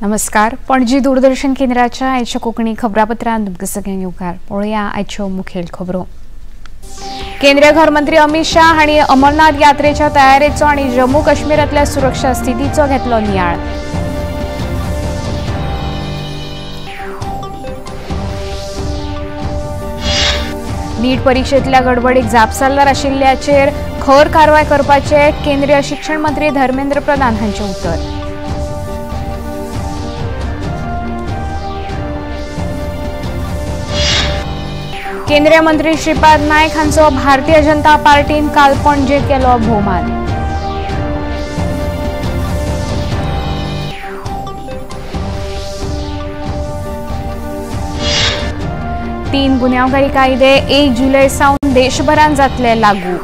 नमस्कार, पणजी दूरदर्शन केंद्राच्या आयच्या कोंकणी खबरापत्रांत तुमकां सगळ्यांक येवकार. पळोवया आयच्यो मुखेल खबरो. केंद्रीय घरमंत्री अमित शाह हांणी अमरनाथ यात्रेच्या तयारेचो आनी जम्मू काश्मीरांतल्या सुरक्षा स्थितीचो घेतलो नियाळ. नीट परीक्षेतल्या गडबडीक जापसालदार आशिल्ल्याचेर खर कारवाय करपाचे केंद्रीय शिक्षण मंत्री धर्मेंद्र प्रधान हांचें उतर. केंद्रीय मंत्री श्रीपाद नायक हांचो भारतीय जनता पार्टीन काल पणजेत केलो भोवमान. तीन गुन्यांवकारी कायदे 1 जुलै सावन देशभरांत जातले लागू.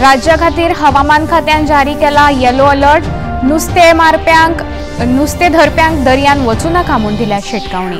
राज्या खातीर हवामान खात्यान जारी केला येलो अलर्ट. नुस्ते धरप्यांक दर्यान वचूं नाका म्हूण दिल्या शिटकावणी.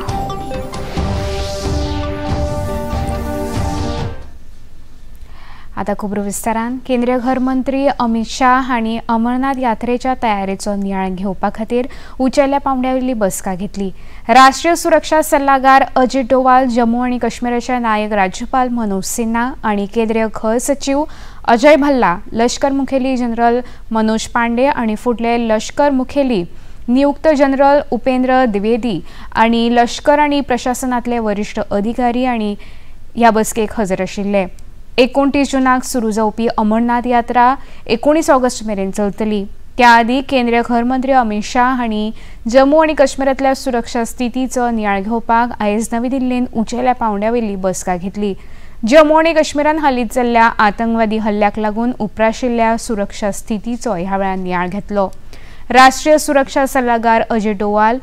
आता खबरो विस्तारान. केंद्रीय घरमंत्री अमित शाह हांणी अमरनाथ यात्रेच्या तयारेचो नियाळ घेवपा खातीर उंचेल्या पांवड्यावेली बसका घेतली. राष्ट्रीय सुरक्षा सल्लागार अजित डोवाल, जम्मू आनी काश्मीराचे नायक राज्यपाल मनोज सिन्हा आनी केंद्रीय घर सचिव अजय भल्ला, लष्कर मुखेली जनरल मनोज पांडे आनी फुडले लष्कर मुखेली नियुक्त जनरल उपेंद्र द्विवेदी आनी लष्कर आनी प्रशासनातले वरिष्ठ अधिकारी आनी ह्या बसकेक हजर आशिल्ले. 29 जूनाक सुरू जावपी अमरनाथ यात्रा 19 ऑगस्ट मेरेन चलतली. त्या आदी केंद्रीय घरमंत्री अमित शाह हांणी जम्मू आनी काश्मीरांतल्या सुरक्षा स्थितीचो नियाळ घेवपाक आयज नवी दिल्लींत उंचेल्या पांवड्यावेली बसका घेतली. जम्मू आनी काश्मीरांत हालींच जाल्ल्या आतंकवादी हल्ल्याक लागून उप्राशिल्ल्या सुरक्षा स्थितीचो ह्या वेळार नियाळ घेतलो. राष्ट्रीय सुरक्षा सल्लागार अजय डोवाल,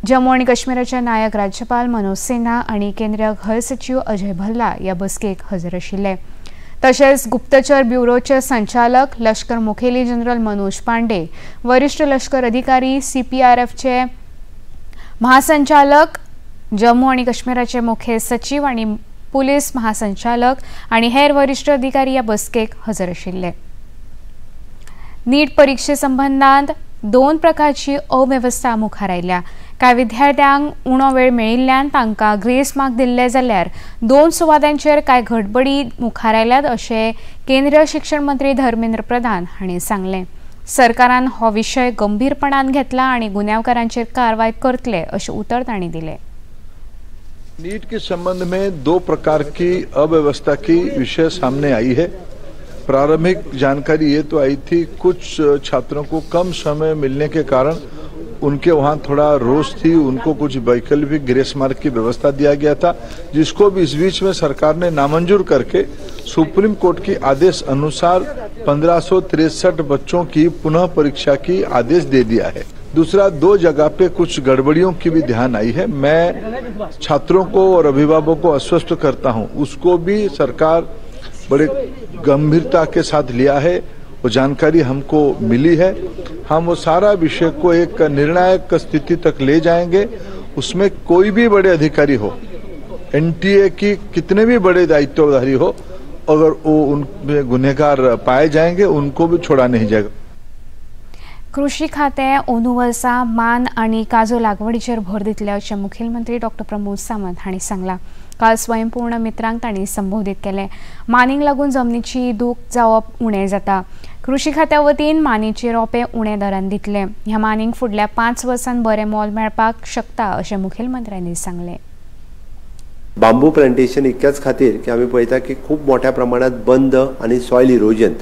जम्मू आनी काश्मीराचे नायक राज्यपाल मनोज सिन्हा आनी केंद्रीय घर सचिव अजय भल्ला ह्या बसकेक हजर आशिल्ले. तशेंच गुप्तचर ब्युरोचे संचालक लष्कर मुखेली जनरल मनोज पांडे, वरिष्ठ लष्कर अधिकारी, सीपीआरएफचे महासंचालक, जम्मू आनी काश्मीराचे मुखेल सचिव आनी पुलीस महासंचालक आनी हेर वरिष्ठ अधिकारी ह्या बसकेक हजर आशिल्ले. नीट परीक्षे संबंदांत 2 प्रकारची अवेवस्था मुखार आयल्या. कांय विद्यार्थ्यांक उणो वेळ मेळिल्ल्यान तांकां ग्रेस मार्क दिल्ले जाल्यार 2 सुवातांचेर कांय घडबडी मुखार आयल्यात अशें केंद्रीय शिक्षण मंत्री धर्मेंद्र प्रधान हांणी सांगलें. सरकारान हो विशय गंभीरपणान घेतला आनी गुन्यांवकारांचेर कारवाय करतले अशें उतर तांणी दिलें. नीट के संबंध में 2 प्रकार की अव्यवस्था की विषय सामने आई है. प्रारंभिक जानकारी ये तो आई थी, कुछ छात्रों को कम समय मिलने के कारण उनके वहाँ थोड़ा रोष थी, उनको कुछ वैकल्पिक ग्रेस मार्क की व्यवस्था दिया गया था, जिसको भी इस बीच में सरकार ने नामंजूर करके सुप्रीम कोर्ट के आदेश अनुसार 1563 बच्चों की पुनः परीक्षा की आदेश दे दिया है. दूसरा, 2 जगह पे कुछ गड़बड़ियों की भी ध्यान आई है. मैं छात्रों को और अभिभावकों को आश्वस्त करता हूँ, उसको भी सरकार बड़े गंभीरता के साथ लिया है. वो जानकारी हमको मिली है. हम वो सारा विषय को एक निर्णायक स्थिति तक ले जाएंगे. उसमें कोई भी बड़े अधिकारी हो, एनटीए की कितने भी बड़े दायित्वधारी हो, अगर वो उनमें गुनहगार पाए जाएंगे उनको भी छोड़ा नहीं जाएगा. कृषी खातें अंदू वर्सा मान आनी काजू लागवडीचेर भर दितले अशें मुखेलमंत्री डॉ प्रमोद सावंत हांणी सांगलां. काल स्वयंपूर्ण मित्रांक तांणी संबोधीत केलें. मानीक लागून जमनीची दूख जावप उणें जाता. कृषी खात्या वतीन मानीचे रोपे उणे दरान दितले. ह्या मानीक फुडल्या 5 वर्सांत बरें मोल मेळपाक शकता अशें मुखेलमंत्र्यांनी सांगलें. बांबू प्लांटेशन इतक्याच खातीर की आमी पळयता की खूब मोठ्या प्रमाणात बंद आनी सॉयल इरोजन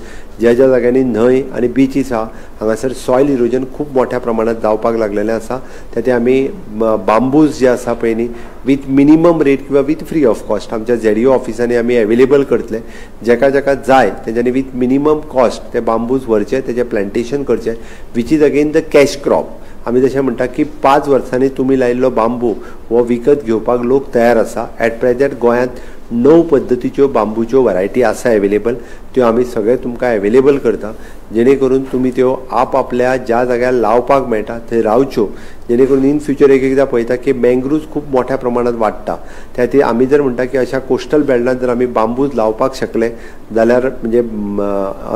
ज्या ज्या जाग्यांनी न्हंय आनी बिचीस आहा हांगासर सॉयल इरोजन खूब मोठ्या प्रमाणात जावपाक लागलेलें आसा. ते आमी बांबूज जे आसा पळय न्ही विथ मिनिमम रेट किंवा विथ फ्री ऑफ कॉस्ट आमच्या झेडीओ ऑफिसांनी आमी एवेलेबल करतले. जेका जेका जाय तेंच्यांनी विथ मिनिमम कॉस्ट ते बांबूज व्हरचे, तेजें प्लांटेशन करचें, which is again the cash crop. आमी जशें म्हणटा की 5 वर्सांनी तुमी लायिल्लो बांबू हो विकत घेवपाक लोक तयार आसा. एट प्रेजेंट गोंयांत 9 पद्दतीच्यो बांबूच्यो व्हरायटी आसा एवेलेबल, त्यो आमी सगळे तुमकां एवेलेबल करता, जेणे करून तुमी त्यो आपआपल्या ज्या जाग्यार लावपाक मेळटा थंय रावच्यो, जेणे करून इन फ्युचर एक एकदां पळयता की मँग्रुव्ज खूब मोठ्या प्रमाणात वाडटा. त्या खातीर आमी जर म्हणटा की अशा कोस्टल बेल्टान जर आमी बांबूज लावपाक शकले जाल्यार म्हणजे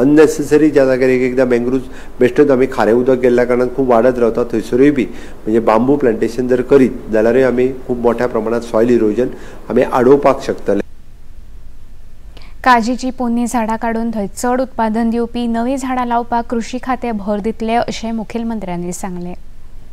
अननेसेसरी ज्या जाग्यार एक एकदां मँग्रुव्ज बेश्टोच आमी खारें उदक गेल्ल्या कारणान खूब वाडत रावता, थंयसरूय बी म्हणजे बांबू प्लांटेशन जर करीत जाल्यारूय आमी खूब मोठ्या प्रमाणात सॉयल इरोजन आमी आडोवपाक शकतले. काजीची पोन्नी झाडां काडून थंय चड उत्पादन दिवपी नवीं झाडां लावपाक कृषी खातें भर दितले अशें मुखेलमंत्र्यांनी सांगलें.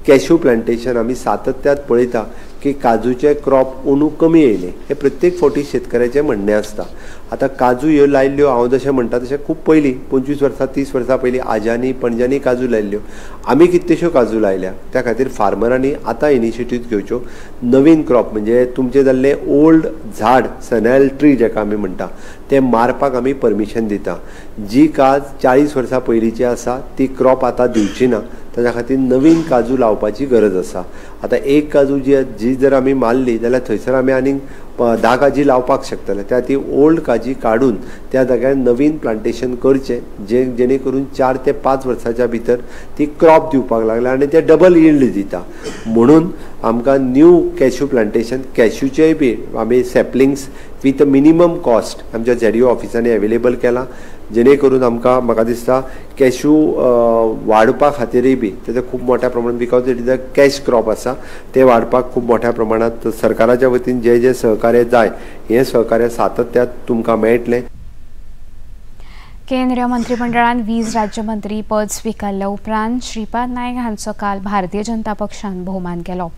कॅश्यू प्लांटेशन आमी सातत्यात पळयता की काजूचे क्रॉप अंदू कमी येयलें, हें प्रत्येक फावटी शेतकऱ्याचें म्हणणें आसता. आतां काजू ह्यो लायिल्ल्यो, हांव जशें म्हणटा तशें खूब पयलीं 25 वर्सां 30 वर्सां पयलीं आज्यांनी पणज्यांनी काजू लायिल्ल्यो, आमी कितल्योश्यो काजू लायल्या. त्या खातीर फार्मरांनी आतां इनिशिएटीव घेवच्यो, नवीन क्रॉप म्हणजे तुमचें जाल्लें ओल्ड झाड सनॅल ट्री जेका आमी म्हणटा तें मारपाक आमी परमिशन दिता. जी काज 40 वर्सां पयलींची आसा ती क्रॉप आतां दिवची ना, ताच्या खातीर नवीन काजू लावपाची गरज आसा. आतां एक काजू जी जर आमी मारली जाल्यार थंयसर आमी आनीक 10 काजी लावपाक शकतले. त्या खातीर ओल्ड काजी काडून त्या जाग्यार नवीन प्लांटेशन करचें, जेणे करून 4 ते 5 वर्साच्या भितर ती क्रॉप दिवपाक लागल्या आनी ते डबल यील्ड दिता. म्हणून आमकां न्यू कॅश्यू प्लांटेशन, कॅश्यूचेय बी आमी सॅपलिंग्स विथ मिनिमम कॉस्ट आमच्या ZDO ऑफिसांनी एवेलेबल केला, जेणे करून आमकां म्हाका दिसता कॅश्यू वाडपा खातीरय बी तेजें खूब मोठ्या प्रमाणात, because it is a cash crop आसा, ते वाडपाक खूब मोठ्या प्रमाणात सरकाराच्या वतीन जे जे सहकार्य जाय हें सहकार्य सातत्यात तुमकां मेळटलें. केंद्रीय मंत्रिमंडळान वीज राज्यमंत्री पद स्विकारल्या उपरांत श्रीपाद नायक हांचो काल भारतीय जनता पक्षान भोवमान केलो.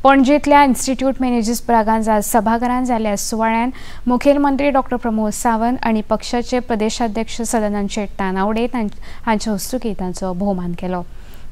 पणजेंतल्या इन्स्टिट्यूट मेनेजीस ब्रागांझा सभाघरांत जाल्ल्या सुवाळ्यान मुखेलमंत्री डॉ प्रमोद सावंत आनी पक्षाचे प्रदेशाध्यक्ष सदानंद शेट तानावडे हांचे हस्तुकीं तांचो भोवमान केलो.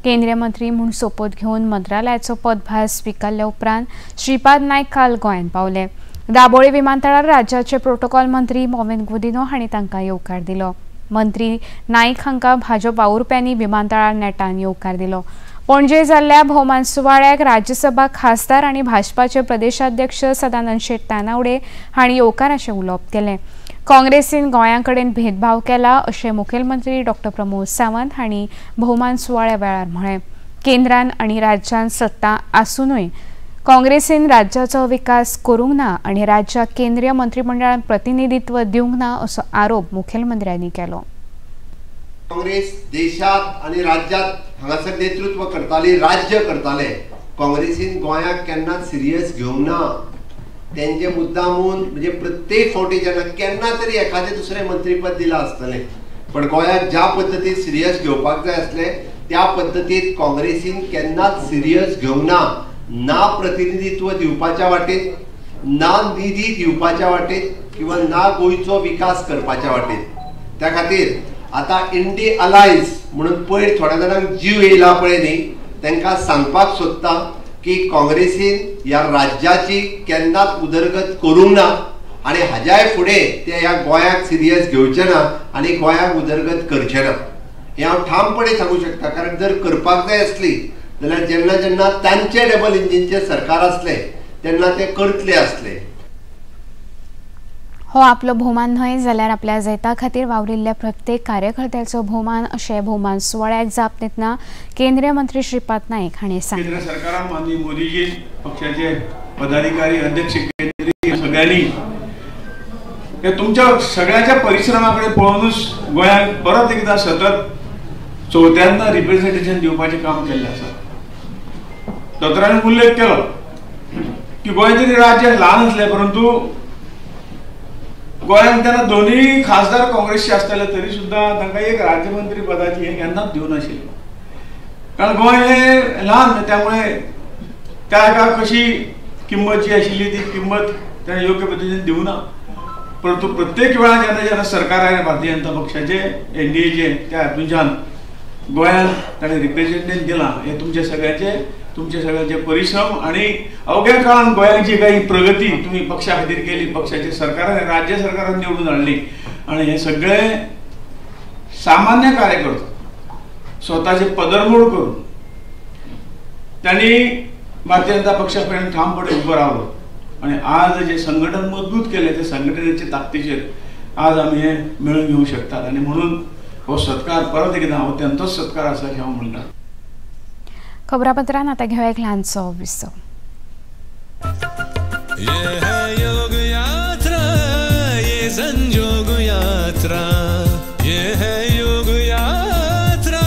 केंद्रीय मंत्री म्हूण सोपूत घेवन मंत्रालयाचो पदभार स्विकारल्या उपरांत श्रीपाद नायक काल गोंयांत पावले. दाबोळी विमानतळार राज्याचे प्रोटोकॉल मंत्री मॉविन गुदिन्हो हांणी तांकां येवकार दिलो. मंत्री नायक हांकां भाजप वावुरप्यांनी विमानतळार नेटान येवकार दिलो. पणजे जाल्ल्या भोवमान सुवाळ्याक राज्यसभा खासदार आनी भाजपाचे प्रदेशाध्यक्ष सदानंद शेट तानावडे हांणी येवकाराचें उलोवप केलें. काँग्रेसीन गोंया कडेन भेदभाव केला अशें मुखेलमंत्री डॉ प्रमोद सावंत हांणी भोवमान सुवाळ्या वेळार म्हळें. केंद्रान आनी राज्यान सत्ता आसुनूय काँग्रेसीन राज्याचो विकास करूंक ना आनी राज्याक केंद्रीय मंत्रिमंडळान प्रतिनिधित्व दिवंक ना असो आरोप मुखेलमंत्र्यांनी केलो. काँग्रेस देशात आणि राज्यात हांगासर नेतृत्व करताली, राज्य करताले. काँग्रेसीन गोंयाक केन्नाच सिरियस घेवंक ना. तेंचे मुद्दामून म्हणजे प्रत्येक फावटी जेन्ना केन्ना तरी एखादें दुसरें मंत्रीपद दिलां आसतलें, पण गोंयाक ज्या पद्दतीन सिरियस घेवपाक जाय आसलें त्या पद्दतीन काँग्रेसीन केन्नाच सिरियस घेवंक ना. ना प्रतिनिधित्व दिवपाच्या वाटेत, ना निधी दिवपाच्या वाटेत किंवा ना गोंयचो विकास करपाच्या वाटेत. त्या खातीर आतां इंडी अलायन्स म्हणून पयर थोड्या जाणांक जीव येयला पळय न्ही, तांकां सांगपाक सोदता की काँग्रेसीन ह्या राज्याची केन्नाच उदरगत करूंक ना आनी हाज्याय फुडें ते ह्या गोंयाक सिरियस घेवचे ना आनी गोंयाक उदरगत करचे ना, हें हांव ठामपणे सांगूं शकता. कारण जर करपाक जाय आसली जाल्यार जेन्ना जेन्ना तांचे डबल इंजिनचें सरकार आसलें तेन्ना ते करतले आसले. हो आपलो भोवमान न्हय जाल्यार आपल्या जैता खातीर वावरिल्ल्या प्रत्येक कार्यकर्त्याचो भोवमान अशें भोवमान सुवाळ्याक जाप दितना केंद्रीय मंत्री श्रीपाद नायक हांणी सांगलें. केंद्र सरकारान माननीय मोदीजी, पक्षाचे पदाधिकारी, अध्यक्ष, केंद्रीय सगळ्यांनी हे तुमच्या सगळ्यांच्या परिश्रमा कडेन पळोवनूच गोंयांक परत एकदा सतत चवथ्यांदा रिप्रेझेंटेशन दिवपाचें काम केल्लें आसा. दोतोरान उल्लेख केलो की गोंय तरी राज्य ल्हान आसलें परंतु गोंयांत तेन्ना दोनूय खासदार काँग्रेसचे आसताले तरी सुद्दां तांकां एक राज्यमंत्री पदाची हें केन्नाच दिवनाशिल्लें, कारण गोंय हें ल्हान, त्यामुळे त्या एका कशी किंमत जी आशिल्ली ती किंमत ताणें योग्य पद्दतीन दिवना. परंतु प्रत्येक वेळा जेन्ना जेन्ना सरकार आयलें भारतीय जनता पक्षाचें एनडीएचें, त्या हातूंच्यान गोंयांत ताणें रिप्रेझेंटेशन दिलां. हें तुमचे सगळ्यांचे परिश्रम आनी अवघ्या काळान गोंयाची काही प्रगती तुमी पक्षा खातीर केली, पक्षाचे सरकारान राज्य सरकारान निवडून हाडली आनी हे सगळे सामान्य कार्यकर्ते स्वताचे पदरमोड करून तांणी भारतीय जनता पक्षा पर्यंत ठामपणे उबो रावलो. आनी आज जे संघटन मजबूत केलें ते संघटनेचे ताकदीचेर आज आमी हें मेळून घेवंक शकतात आनी म्हणून हो सत्कार परत एकदां हो तेंचोच सत्कार आसा अशें हांव म्हणटा. खबरापत्रान आतां घेवया एक ल्हानसो विसव. ये है योग यात्रा, ये संजोग यात्रा, ये है योग यात्रा.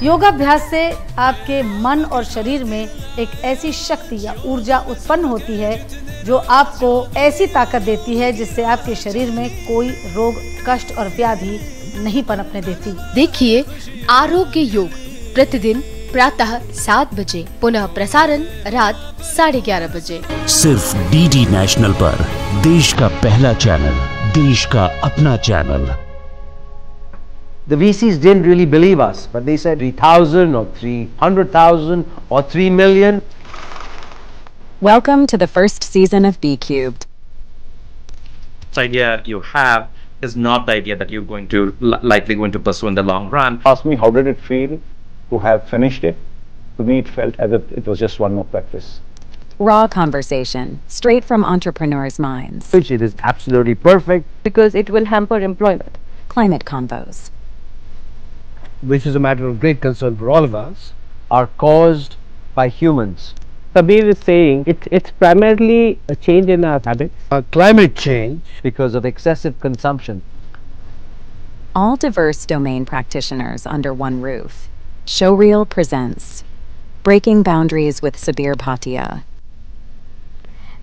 योगाभ्यास से आपके मन और शरीर में एक ऐसी शक्ति या ऊर्जा उत्पन्न होती है जो आपको ऐसी ताकत देती है जिससे आपके शरीर में कोई रोग, कष्ट और व्याधि नहीं पनपने देती। देखिए आरोग्य योग प्रतिदिन प्रातः 7 बजे, पुनः प्रसारण रात 11:30 बजे, सिर्फ डीडी नेशनल पर। देश का पहला चैनल, देश का अपना channel. The VCs didn't really believe us, but they said 3,000 or 300,000 or 3 million. Welcome to the first season of B Cubed. The idea you have is not the idea that you're going to likely going to pursue in the long run. Ask me, how did it feel to have finished it? To me, it felt as if it was just one more practice. Raw conversation, straight from entrepreneurs' minds. Which it is absolutely perfect. Because it will hamper employment. Climate convos, which is a matter of great concern for all of us, are caused by humans. Sabir is saying it's primarily a change in our habits. Climate change. Because of excessive consumption. All diverse domain practitioners under one roof. Showreel presents Breaking Boundaries with Sabir Bhatia.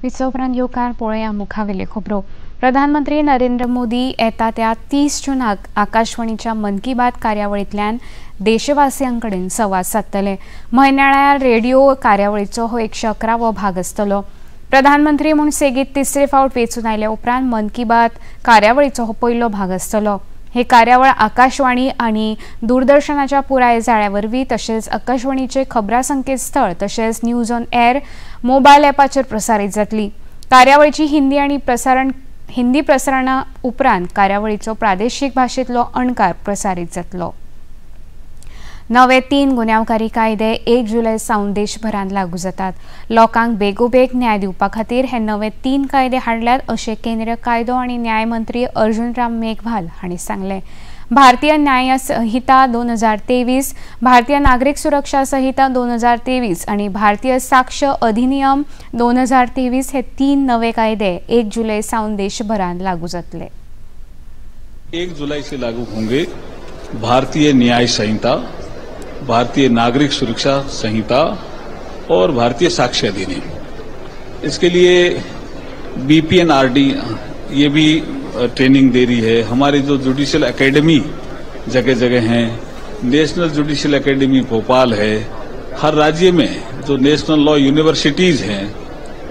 विसव उपरांत येवकार पळोवया मुखावेल्यो खबरो. प्रधानमंत्री नरेंद्र मोदी येता त्या 30 जूनाक आकाशवाणीच्या मन की बात कार्यावळींतल्यान देशवासियां कडेन संवाद सादतले. म्हयन्याळ्या रेडिओ कार्यावळीचो हो 111वो भाग आसतलो. प्रधानमंत्री म्हूण सेगीत तिसरे फावट वेंचून आयल्या उपरांत मन की बात कार्यावळीचो हो पयलो भाग आसतलो. हे कार्यावळ आकाशवाणी आनी दूरदर्शनाच्या पुराय जाळ्या वरवीं तशेंच आकाशवाणीचे खबरां संकेतस्थळ तशेंच न्यूज ऑन एअर मोबायल ॲपाचेर प्रसारीत जातली. कार्यावळीची हिंदी आनी हिंदी प्रसारणा उपरांत कार्यावळीचो प्रादेशीक भाशेंतलो अणकार प्रसारीत जातलो. नवे 3 गुन्यांवकारी कायदे 1 जुलय सावन देशभरांत लागू जातात. लोकांक बेगोबेग न्याय दिवपा खातीर हे नवे 3 कायदे हाडल्यात अशें केंद्रीय कायदो आनी न्याय मंत्री अर्जुन राम मेघवाल हांणी सांगलें. भारतीय न्याय संहिता 2023, भारतीय नागरीक सुरक्षा संहिता 2023 आनी भारतीय साक्ष अधिनियम 2023 हे 3 नवे कायदे 1 जुलय सावन देशभरांत लागू जातले. 1 जुलय से लागू होंगे भारतीय न्याय संहिता, भारतीय नागरिक सुरक्षा संहिता और भारतीय साक्ष्य अधिनियम। इसके लिए बीपीएनआरडी ये भी ट्रेनिंग दे रही है। हमारी जो जुडिशियल एकेडमी जगह जगह हैं, नेशनल जुडिशियल एकेडमी भोपाल है, हर राज्य में जो नेशनल लॉ यूनिवर्सिटीज हैं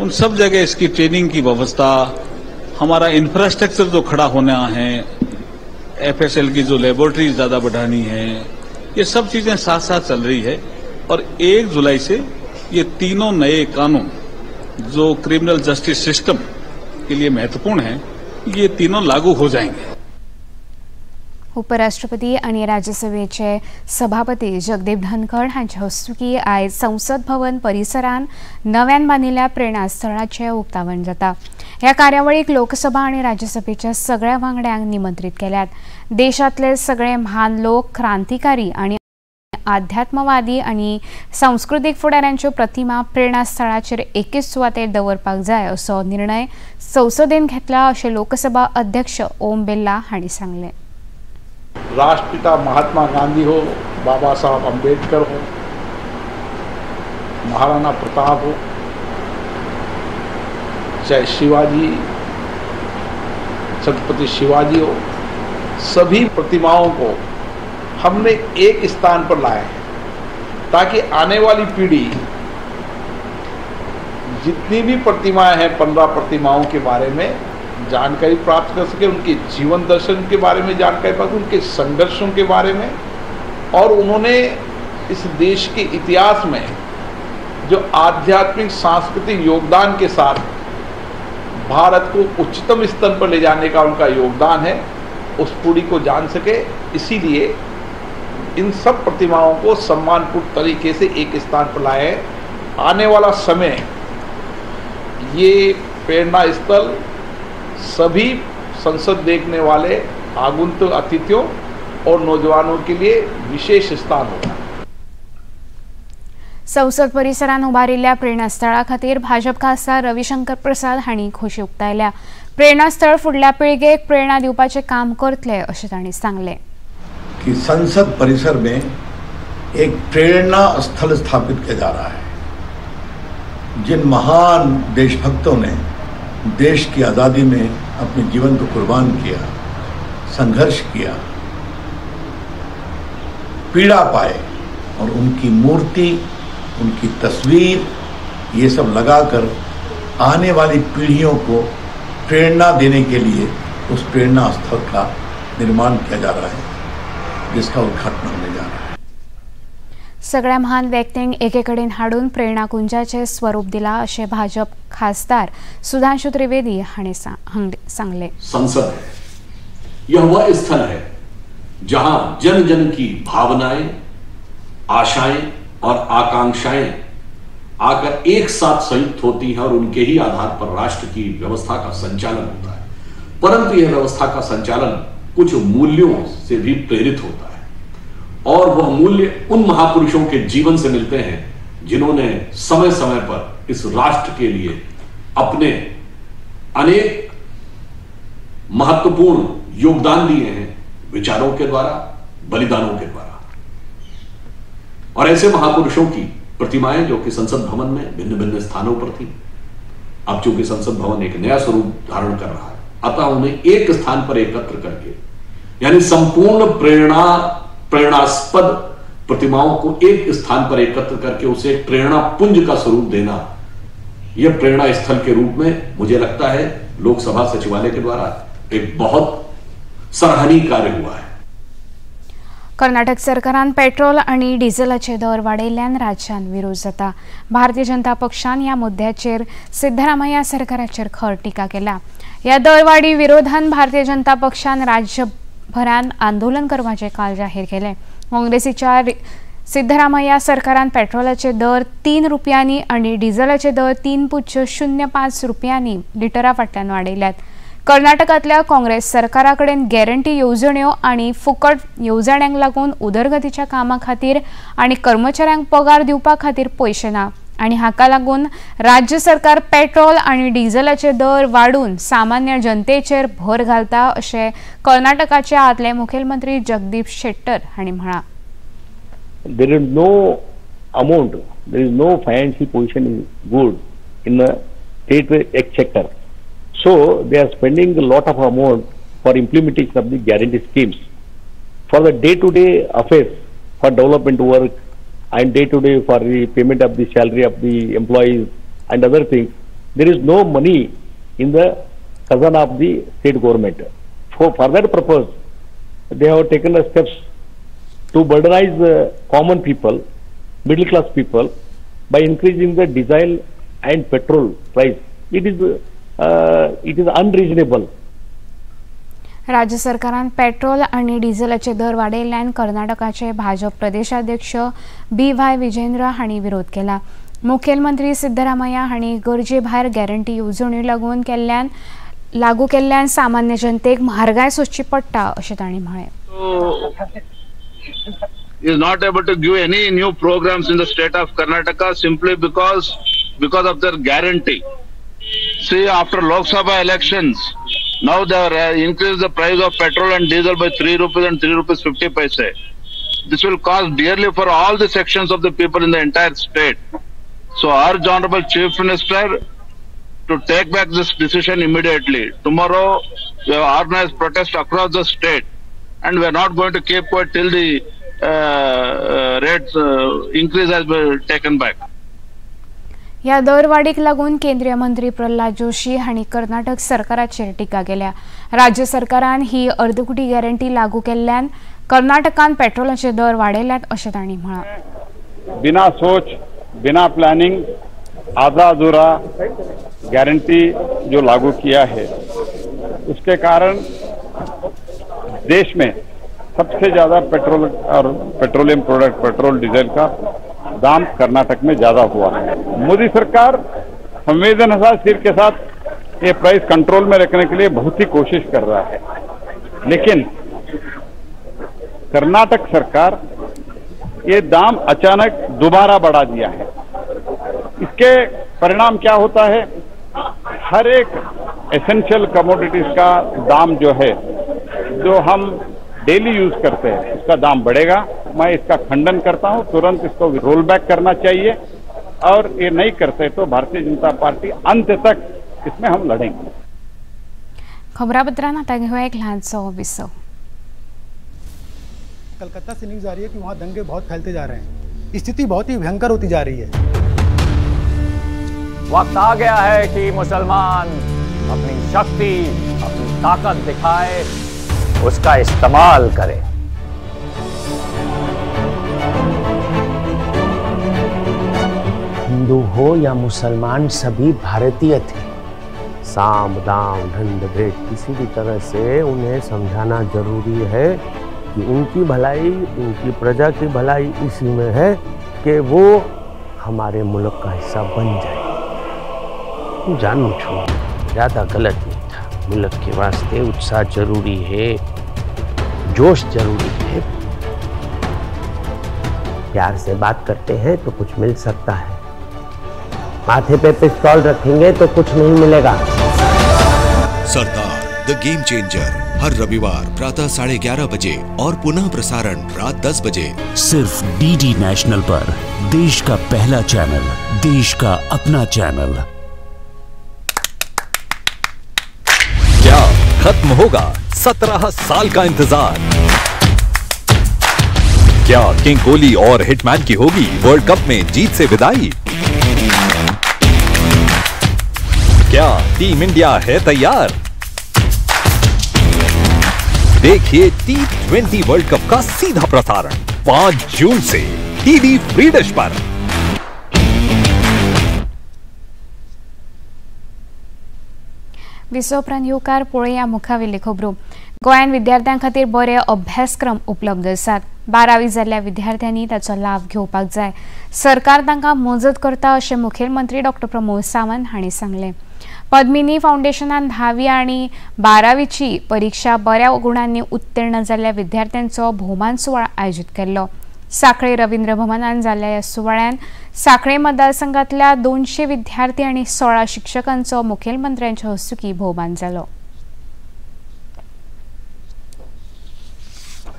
उन सब जगह इसकी ट्रेनिंग की व्यवस्था, हमारा इंफ्रास्ट्रक्चर जो खड़ा होना है, एफएसएल की जो लेबोरेटरीज ज़्यादा बढ़ानी है, ये सब चीजें साथ साथ चल रही है। और 1 जुलाई से ये तीनों नए कानून जो क्रिमिनल जस्टिस सिस्टम के लिए महत्वपूर्ण हैं, ये तीनों लागू हो जाएंगे। उपराष्ट्रपती आनी राज्यसभेचे सभापती जगदीप धनखड हांचे हस्तुकी आयज संसद भवन परिसरान नव्यान बांदिल्ल्या प्रेरणास्थळाचें उक्तावण जाता. ह्या कार्यावळीक लोकसभा आनी राज्यसभेच्या सगळ्या वांगड्यांक निमंत्रीत केल्यात. देशांतले सगळे म्हान लोक, क्रांतिकारी आनी आध्यात्मवादी आनी सांस्कृतीक फुडाऱ्यांच्यो प्रतिमा प्रेरणास्थळाचेर एकेच सुवातेर दवरपाक जाय असो निर्णय संसदेन घेतला अशें लोकसभा अध्यक्ष ओम बिर्ला हांणी सांगलें. राष्ट्रपिता महात्मा गांधी हो, बाबा साहब अम्बेडकर हो, महाराणा प्रताप हो, चाहे शिवाजी, छत्रपति शिवाजी हो, सभी प्रतिमाओं को हमने एक स्थान पर लाया है ताकि आने वाली पीढ़ी जितनी भी प्रतिमाएं हैं, 15 प्रतिमाओं के बारे में जानकारी प्राप्त कर सके, उनके जीवन दर्शन के बारे में जानकारी प्राप्त, उनके संघर्षों के बारे में, और उन्होंने इस देश के इतिहास में जो आध्यात्मिक सांस्कृतिक योगदान के साथ भारत को उच्चतम स्तर पर ले जाने का उनका योगदान है, उस पूरी को जान सके। इसीलिए इन सब प्रतिमाओं को सम्मानपूर्ण तरीके से एक स्थान पर लाए। आने वाला समय ये प्रेरणा स्थल सभी संसद देखने वाले आगंतुक अतिथियों और नौजवानों के लिए विशेष स्थान होगा। संसद परिसरात उबारिल्ल्या प्रेरणास्थळा खातीर भाजप खासदार रविशंकर प्रसाद हांणी खोशी उक्तायल्या। प्रेरणास्थळ फुडल्या पिळगेक प्रेरणा दिवपाचें काम करतले अशें तांणी सांगलें। कि संसद परिसर में एक प्रेरणा स्थल स्थापित किया जा रहा है। जिन महान देशभक्तों ने देश की आज़ादी में अपने जीवन को कुर्बान किया, संघर्ष किया, पीड़ा पाए और उनकी मूर्ति, उनकी तस्वीर ये सब लगाकर आने वाली पीढ़ियों को प्रेरणा देने के लिए उस प्रेरणा स्थल का निर्माण किया जा रहा है, जिसका उद्घाटन होने जा रहा है। सगळ्या महान व्यक्तींक एकेकडेन हाडून प्रेरणा कुंजाचे स्वरूप दिला अशें भाजप खासदार सुधांशु त्रिवेदी हांणी सांगलें। संसद है, यह वह स्थल है जहां जन जन की भावनाएं, आशाएं और आकांक्षाएं आकर एक साथ संयुक्त होती हैं और उनके ही आधार पर राष्ट्र की व्यवस्था का संचालन होता है। परंतु यह व्यवस्था का संचालन कुछ मूल्यों से भी प्रेरित होता है और वह मूल्य उन महापुरुषों के जीवन से मिलते हैं जिन्होंने समय समय पर इस राष्ट्र के लिए अपने अनेक महत्वपूर्ण योगदान दिए हैं, विचारों के द्वारा, बलिदानों के द्वारा। और ऐसे महापुरुषों की प्रतिमाएं जो कि संसद भवन में भिन्न भिन्न स्थानों पर थी, अब चूंकि संसद भवन एक नया स्वरूप धारण कर रहा है, अतः उन्हें एक स्थान पर एकत्र करके, यानी संपूर्ण प्रेरणास्पद प्रतिमाओं को एक स्थान पर एकत्र करके उसे एक प्रेरणा पुंज का स्वरूप देना, यह प्रेरणा स्थल के रूप में मुझे लगता है लोकसभा सचिवालय के द्वारा एक बहुत सराहनीय कार्य हुआ है। कर्नाटक सरकारान पेट्रोल आणि डिझेलाचे दर वाडयल्ल्यान राज्यांत विरोध जाता। भारतीय जनता पक्षान ह्या मुद्द्याचेर सिद्धरामय्या सरकाराचेर खर टिका केल्या। ह्या दरवाडी विरोधान भारतीय जनता पक्षान राज्यभरान आंदोलन करपाचें काल जाहीर केलें। काँग्रेसीच्या सिद्धरामय्या सरकारान पेट्रोलाचे दर 3 रुपयांनी आनी डिझेलाचे दर 3.05 रुपयांनी लिटरा फाटल्यान वाडयल्यात। कर्नाटकांतल्या काँग्रेस सरकारा कडेन गॅरंटी येवजण्यो आनी फुकट येवजण्यांक लागून उदरगतीच्या कामा खातीर आनी कर्मचाऱ्यांक पगार दिवपा खातीर पयशे ना आनी हाका लागून राज्य सरकार पेट्रोल आनी डिझेलाचे दर वाडून सामान्य जनतेचेर भर घालता अशें कर्नाटकाचे आदले मुखेलमंत्री जगदीप शेट्टर हांणी म्हळां। There is no amount, there is no financial position is good in the state exchequer. So they are spending a lot of amount for implementation of the guarantee schemes. For the day-to-day affairs, for development work and day-to-day for the payment of the salary of the employees and other things, there is no money in the khazana of the state government. For that purpose, they have taken the steps to burdenize the common people, middle class people, by increasing the diesel and petrol price. It is unreasonable. राज्य सरकारान petrol आणि डिझेलाचे दर वाडयल्ल्यान कर्नाटकाचे भाजप प्रदेशाध्यक्ष बी.वाय. विजेंद्र हांणी विरोध केला। मुखेलमंत्री सिद्धरामय्या हांणी गरजे भायर गॅरंटी येवजण्यो लागू केल्ल्यान सामान्य जनतेक म्हारगाय सोंसची पडटा अशें तांणी म्हळें। Is not able to give any new programs in the state of Karnataka simply because of their guarantee. See, after Lok Sabha elections, now they have increased the price of petrol and diesel by 3 rupees and 3 rupees 50 paise. This will cost dearly for all the sections of the people in the entire state. So, urge Honorable Chief Minister to take back this decision immediately. Tomorrow, we have organized protest across the state, and we are not going to keep quiet till the rates increase has been taken back. ह्या दरवाडीक लागून केंद्रीय मंत्री प्रल्हाद जोशी हांणी कर्नाटक सरकाराचेर टिका केल्या। राज्य सरकारान ही अर्दकुटी गॅरंटी लागू केल्ल्यान कर्नाटकान पेट्रोलाचे दर वाडयल्यात अशें तांणी म्हळां। बिना सोच, बिना प्लानिंग, आधा अधूरा गारंटी जो लागू किया है, उसके कारण देश में सबसे ज़्यादा पेट्रोल और पेट्रोलियम प्रोडक्ट, पेट्रोल डीजल का दाम कर्नाटक में ज़्यादा हुआ है। मोदी सरकार संवेदनशील के साथ ये प्राइस कंट्रोल में रखने के लिए बहुत ही कोशिश कर रहा है, लेकिन कर्नाटक सरकार ये दाम अचानक दोबारा बढ़ा दिया है। इसके परिणाम क्या होता है, हर एक एसेंशियल कमोडिटीज का दाम जो है, जो हम डेली यूज करते हैं, उसका दाम बढ़ेगा। मैं इसका खंडन करता हूं, तुरंत इसको रोल बैक करना चाहिए और ये नहीं करते तो भारतीय जनता पार्टी अंत तक इसमें हम लड़ेंगे। खबरापत्रां आतां घेवया एक ल्हानसो विसव। कलकत्ता से न्यूज आ रही है कि वहाँ दंगे बहुत फैलते जा रहे हैं, स्थिति बहुत ही भयंकर होती जा रही है। वक्त आ गया है कि मुसलमान अपनी शक्ति, अपनी ताकत दिखाए, उसका इस्तेमाल करे। हिंदू हो या मुसलमान, सभी भारतीय थे। साम दाम दंड भेद किसी भी तरह से उन्हें समझाना जरूरी है कि उनकी भलाई, उनकी प्रजा की भलाई इसी में है कि वो हमारे मुल्क का हिस्सा बन जाए। जानू छो ज़्यादा गलत नहीं था। मुल्क के वास्ते उत्साह जरूरी है, जोश जरूरी है। प्यार से बात करते हैं तो कुछ मिल सकता है, माथे पे पिस्तौल रखेंगे तो कुछ नहीं मिलेगा। सरदार the game changer हर रविवार प्रातः 11:30 बजे और पुनः प्रसारण रात 10 बजे, सिर्फ डीडी नेशनल पर। देश का पहला चैनल, देश का अपना चैनल। क्या खत्म होगा 17 साल का इंतजार? क्या किंग कोहली और हिटमैन की होगी वर्ल्ड कप में जीत से विदाई? क्या टीम इंडिया है तैयार? देखिए T20 world cup का सीधा प्रसारण 5 जून से डीडी फ्री डिश पर। विसव उपरांत येवकार पळोवया मुखावेली खबरो। गोंयांत विद्यार्थ्यां खातीर बरे अभ्यासक्रम उपलब्ध आसात। 12वी जाल्ल्या विद्यार्थ्यांनी ताचो लाभ घेवपाक जाय। सरकार तांकां मजत करता अशें मुखेलमंत्री डॉक्टर प्रमोद सावंत हांणी सांगलें। पद्मिनी फावंडेशनान 10वी आनी 12वीची परिक्षा बऱ्या गुणांनी उत्तीर्ण जाल्ल्या विद्यार्थ्यांचो भोवमान सुवाळो आयोजीत केल्लो। सांखळे रवींद्र भवनान जाल्ल्या ह्या सुवाळ्यान सांखळे मतदारसंघातल्या 200 विद्यार्थी आनी 16 शिक्षकांचो मुखेलमंत्र्यांच्या हस्तुकीं भोवमान जालो।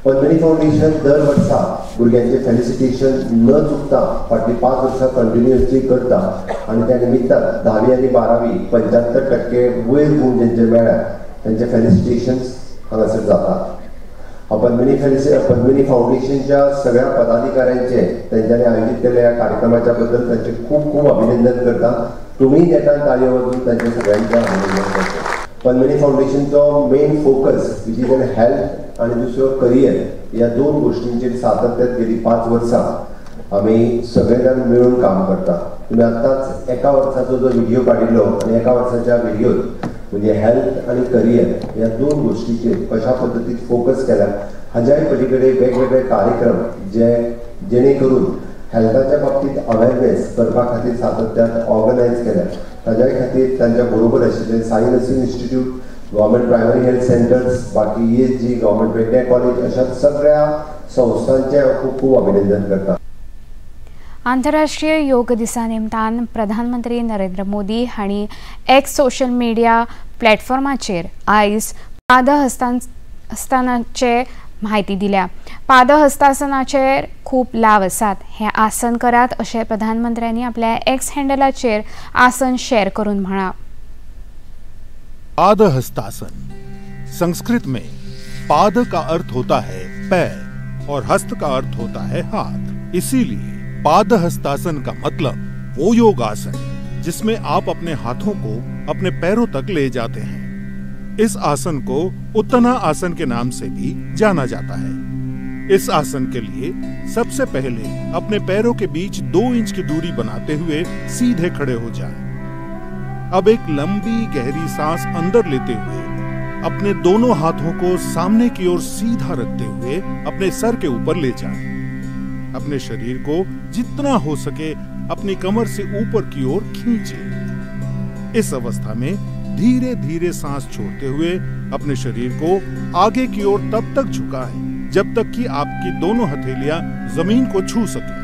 पद्मिनी फावंडेशन दर वर्सा भुरग्यांचे फेलिसिटेशन न चुकता फाटलीं 5 वर्सां कंटिन्युअसली करता आनी त्या निमित्तान 10वी आनी 12वी 75% वयर गूण जेंचे मेळ्ळ्या तेंचे फेलिसिटेशन्स हांगासर जाता। पद्मिनी फावंडेशनच्या सगळ्या पदाधिकाऱ्यांचे तेंच्यांनी आयोजीत केल्ल्या ह्या कार्यक्रमाच्या बद्दल तांचे खूब खूब अभिनंदन करता। तुमी नेटान ताळयो वाजोवन तांचे सगळ्यांचें अभिनंदन करता। Padmini फावंडेशनचो main focus which is an health आनी दुसरो करियर ह्या 2 गोश्टींचेर सातत्यात गेली 5 वर्सां आमी सगळे जाण मेळून काम करता। तुमी आत्ताच एका वर्साचो जो व्हिडियो काडिल्लो आनी एका वर्साच्या व्हिडियोत म्हणजे हेल्थ आनी करियर ह्या 2 गोश्टीचेर कशा पद्दतीन फोकस केला हाज्याय पलीकडे वेगवेगळे कार्यक्रम जे जेणे करून हेल्थाच्या बाबतीत अवेरनेस करपा खातीर सातत्यान ऑर्गनायज केल्या ताज्याय खातीर तांच्या बरोबर आशिल्ले Sai nursing institute, government primary health centres, बाकी ESG, government veterinary college अशा सगळ्या संस्थांचे खूब खूब अभिनंदन करता। आंतरराष्ट्रीय योग दिसा निमतान प्रधानमंत्री नरेंद्र मोदी हांणी एक्स सोशल मिडिया प्लॅटफॉर्माचेर आयज पादहस्तासनाचे म्हायती दिल्या। पादहस्तासनाचेर खूब लाव आसात, हें आसन करात अशें प्रधानमंत्र्यांनी आपल्या एक्स हँडलाचेर आसन शेअर करून म्हळां। पादहस्तासन संस्कृत में पाद का अर्थ होता है पैर और हस्त का अर्थ होता है हाथ, इसीलिए पादहस्तासन का मतलब वो योगासन जिसमें आप अपने हाथों को अपने पैरों तक ले जाते हैं। इस आसन को उत्तना आसन के नाम से भी जाना जाता है। इस आसन के लिए सबसे पहले अपने पैरों के बीच 2 इंच की दूरी बनाते हुए सीधे खड़े हो जाएं। अब एक लंबी गहरी सांस अंदर लेते हुए अपने दोनों हाथों को सामने की ओर सीधा रखते हुए अपने सर के ऊपर ले जाएं। अपने शरीर को जितना हो सके अपनी कमर से ऊपर की ओर खींचें। इस अवस्था में धीरे धीरे सांस छोड़ते हुए अपने शरीर को आगे की ओर तब तक झुकाएं जब तक कि आपकी दोनों हथेलियां जमीन को छू सकें।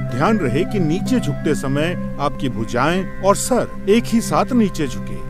ध्यान रहे कि नीचे झुकते समय आपकी भुजाएं और सर एक ही साथ नीचे झुके।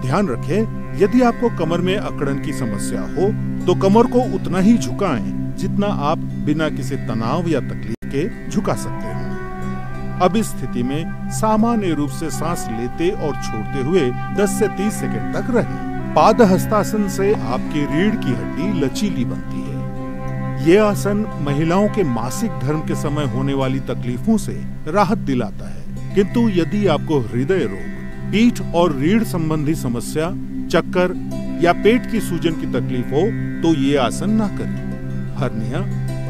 ध्यान रखें, यदि आपको कमर में अकड़न की समस्या हो तो कमर को उतना ही झुकाएं जितना आप बिना किसी तनाव या तकलीफ के झुका सकते हैं। अब इस स्थिति में सामान्य रूप से सांस लेते और छोड़ते हुए 10 से 30 सेकंड तक रहें। पादहस्तासन से आपकी रीढ़ की हड्डी लचीली बनती है। ये आसन महिलाओं के मासिक धर्म के समय होने वाली तकलीफों से राहत दिलाता है, किंतु यदि आपको हृदय रोग, पीठ और रीढ़ संबंधी समस्या, चक्कर या पेट की सूजन की तकलीफ हो तो ये आसन ना करें। हर्निया,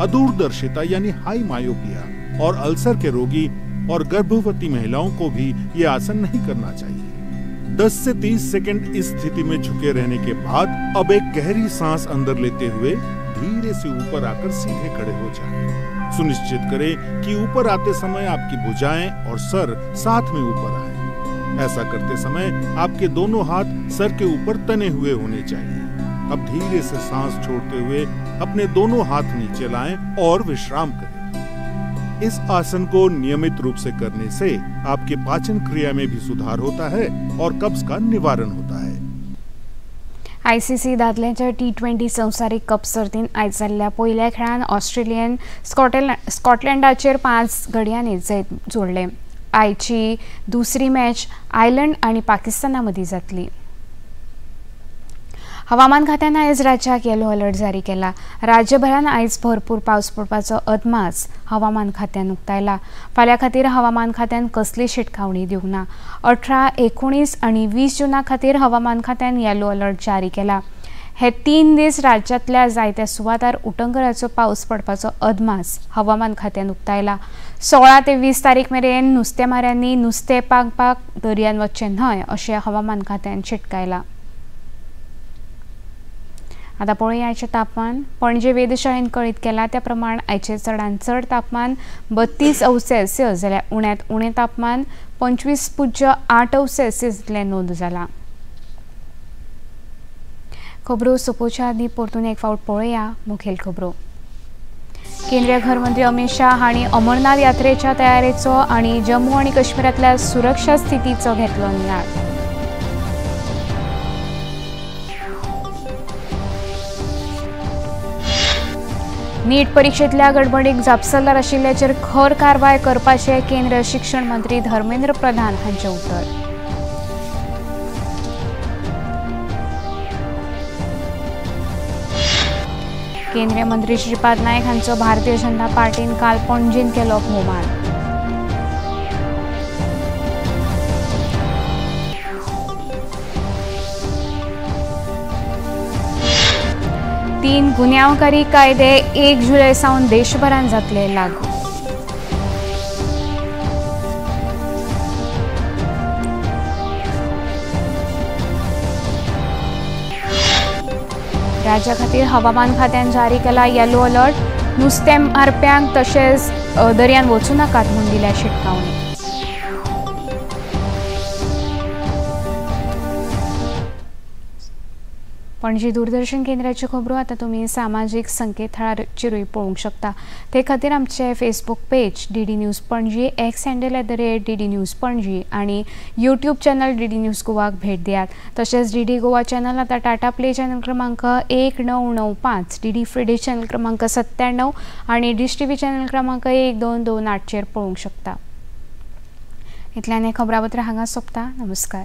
अदूरदर्शिता यानी हाई मायोपिया और अल्सर के रोगी और गर्भवती महिलाओं को भी ये आसन नहीं करना चाहिए। 10 से 30 सेकंड इस स्थिति में झुके रहने के बाद अब एक गहरी सांस अंदर लेते हुए धीरे से ऊपर आकर सीधे खड़े हो जाएं। सुनिश्चित करें कि ऊपर आते समय आपकी भुजाएं और सर साथ में ऊपर आए। ऐसा करते समय आपके दोनों हाथ सर के ऊपर तने हुए होने चाहिए। अब धीरे से सांस छोड़ते हुए अपने दोनों हाथ नीचे लाएं और विश्राम करें। इस आसन को नियमित रूप से करने से आपके पाचन क्रिया में भी सुधार होता है और कब्ज का निवारण होता है। आयसीसी दादल्यांच्या T20 संवसारीक कप सर्तीन आयज जाल्ल्या पयल्या खेळान ऑस्ट्रेलियन स्कॉटलंडाचेर 5 गडयांनी जैत जोडलें। आयची दुसरी मॅच आयर्लंड आनी पाकिस्ताना मदीं जातली। हवामान खात्यान आयज राज्याक येलो अलर्ट जारी केला। राज्यभरान आयज भरपूर पावस पडपाचो अदमास हवामान खात्यान उक्तायला। फाल्यां खातीर हवामान खात्यान कसली शिटकावणी दिवंक ना। 18, 19 आनी 20 जुना खातीर हवामान खात्यान येलो अलर्ट जारी केला। हे 3 दीस राज्यांतल्या जायत्या सुवातार उटंगराचो पावस पडपाचो अदमास हवामान खात्यान उक्तायला। 16 ते 20 तारीख मेरेन नुस्तेमाऱ्यांनी नुस्तें पागपाक दर्यान वचचें न्हय अशें हवामान खात्यान शिटकायला। आतां पळोवया आयचें तापमान। पणजे वेधशाळेन कळीत केलां त्या प्रमाण आयचें चडांत चड तापमान 32 अंश सेल्सियस जाल्यार उण्यांत उणें तापमान 25.8 अंश सेल्सियस इतलें नोंद जालां। खबरो सोंपोवच्या आदीं परतून एक फावट पळोवया मुखेल खबरो। केंद्रीय घरमंत्री अमित शाह हांणी अमरनाथ यात्रेच्या तयारेचो आनी जम्मू आनी काश्मीरांतल्या सुरक्षा स्थितीचो घेतलो नियाळ। नीट परीक्षेतल्या गडबडीक जापसालदार आशिल्ल्याचेर खर कारवाय करपाचें केंद्रीय शिक्षण मंत्री धर्मेंद्र प्रधान हांचें उतर। केंद्रीय मंत्री श्रीपाद नायक हांचो भारतीय जनता पार्टीन काल पणजेंत केलो भोवमान। तीन गुन्यांवकारी कायदे 1 जुलय सावन देशभरांत जातले लागू। राज्या खातीर हवामान खात्यान जारी केला येलो अलर्ट। नुस्तें मारप्यांक तशेंच दर्यान वचूं नाकात म्हूण दिल्या शिटकावणी। पणजी दूरदर्शन केंद्राच्यो खबरो आतां तुमी सामाजीक संकेतथळाचेरूय पळोवंक शकता। ते खातीर आमचे Facebook page DD news Panaji, X handle @DD news Panaji आनी यूट्यूब चॅनल DD news गोवाक भेट दियात। तशेंच DD Goa channel आतां टाटा प्ले चॅनल क्रमांक 1995, DD free dish channel क्रमांक 97 आनी डिश टीव्ही चॅनल क्रमांक 1228 चेर पळोवंक शकता। इतल्यान हें खबरापत्र हांगा सोंपता। नमस्कार।